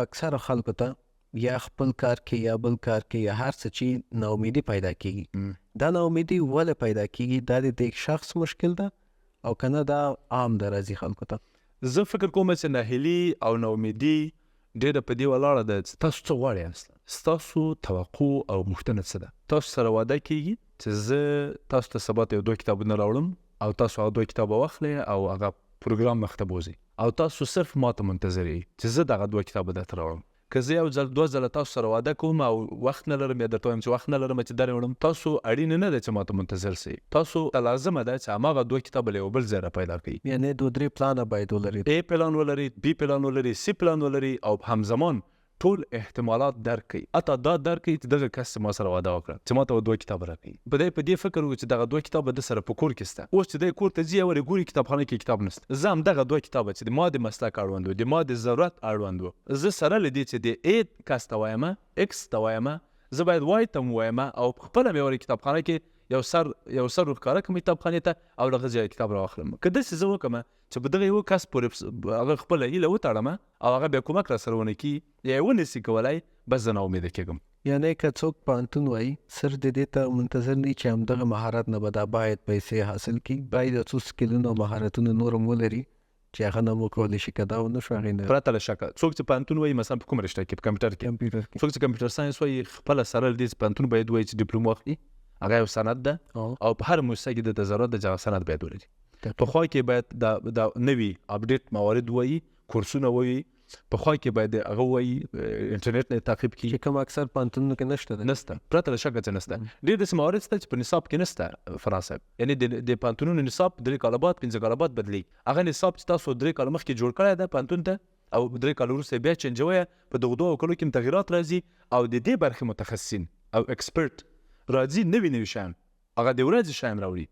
اکثره خلکو ته یا خپل کار کې یا بل کار کې یا هر څه چې ناامیدي پیدا کیږي، دا ناامیدي ولې پیدا کیږي؟ دا د دې شخص مشکل ده او کنه دا عام ده راځي خلکو ته؟ زه فکر کوم چې ناهیلي او ناامیدي ډېره په دې ولاړه ده چې تاسو څه غواړئ اصلا، ستاسو توقع او غوښتنه څه ده. تاسو سره وعده کیږي چې زه تاسو ته سبا ته یو دوه کتابونه راوړم او تاسو هغه دوه کتابه واخلئ او هغه پروګرام مخته بوځئ او تاسو صرف ماته منتظر یئ چې زه دغه دوه کتابه درته راوړم. که زه یو ځل دوه ځله تاسو سره وعده کوم او وخت نه لرم یا درته وایم چې وخت نه لرم چې دروړم، تاسو اړینه نه ده چې ماته منتظر سئ، تاسو ته لازمه ده چې هماغه دوه کتابه له یو بل ځای را پیدا کړئ. یعنې دوه درې پلانه باید ولري. A پلان ولري، B پلان ولري، C پلان ولري او همزمان ټول احتمالات درک کړئ، حتی دا درک کړئ چې دغه کس ما سره وعده وکړه چې ماته به دوه کتابه راکوي، په دی په دې فکر وو چې دغه دوه کتابه ده سره په کور کې سته، اوس چې دی کور ته ځي اول یې ګوري کتابخانه کې کتاب نشته، زه همدغه دوه کتابه چې د ما د مسلک اړوند وو، د ما د ضرورت اړوند وو، زه سره له دې چې د اې کس ته وایم، ایکس ته وایم، زه باید وای ته هم ووایم او خپله مې ور کتابخانه کې یو سر یو سر ورښکاره کړم کتابخانې ته او له هغه ځایه کتاب راواخلم. که داسې زه وکړم چې په دغه یوه کس پورې هغه خپله هیله وتړم او هغه بیا کومک راسره ونه کړي یا یې ونه سي کولای، بس زه ناامیده کېږم. یعنې که څوک پوهنتون وایي، صرف د دې ته منتظر نه وي چې همدغه مهارت نه به دا باید پیسې حاصل کړي، باید یو څو سکیلونه او مهارتونه نور هم ولري چې هغه نه هم وکولی شي، که دا ونه شو هغې نه. پرته له شکه څوک چې پوهنتون وایي، مثلا په کومه رشته کې، په کمپیوټر کې، کمپیوټر کې څوک چې کمپیوټر ساینس وایي، خپله سره له دې چې پوهنتون باید ووایي چې ډیپلوم واخلي، هغه یو سند ده او په هره موسسه کې ده ته ضرورت ده چې هغه سند باید ولري. پخوا کې باید دا دا نوي اپډیټ موارد وایي، کورسونه وایي، پخوا کې باید هغه وایي، انټرنیټ نه تعقیب کړي، چې کوم اکثر پوهنتونونو کې نشته ده. نسته، پرته له شکه چې نسته. ډېر داسې موارد شته چې په نصاب کې نسته فراز صاحب، یعنې د پوهنتونونو نصاب 3 کاله بعد 5 کاله بعد بدلېږي. هغه نصاب چې تاسو 3 کاله مخکې جوړ کړی ده پوهنتون ته او 3 کاله وروسته یې بیا چینجوی، په دغو دوو کلو کې هم تغیرات راځي او د دې برخې متخصصین او ایکسپرټ راځي، نوي نوي شیان، هغه د ورځې شیان راوړي.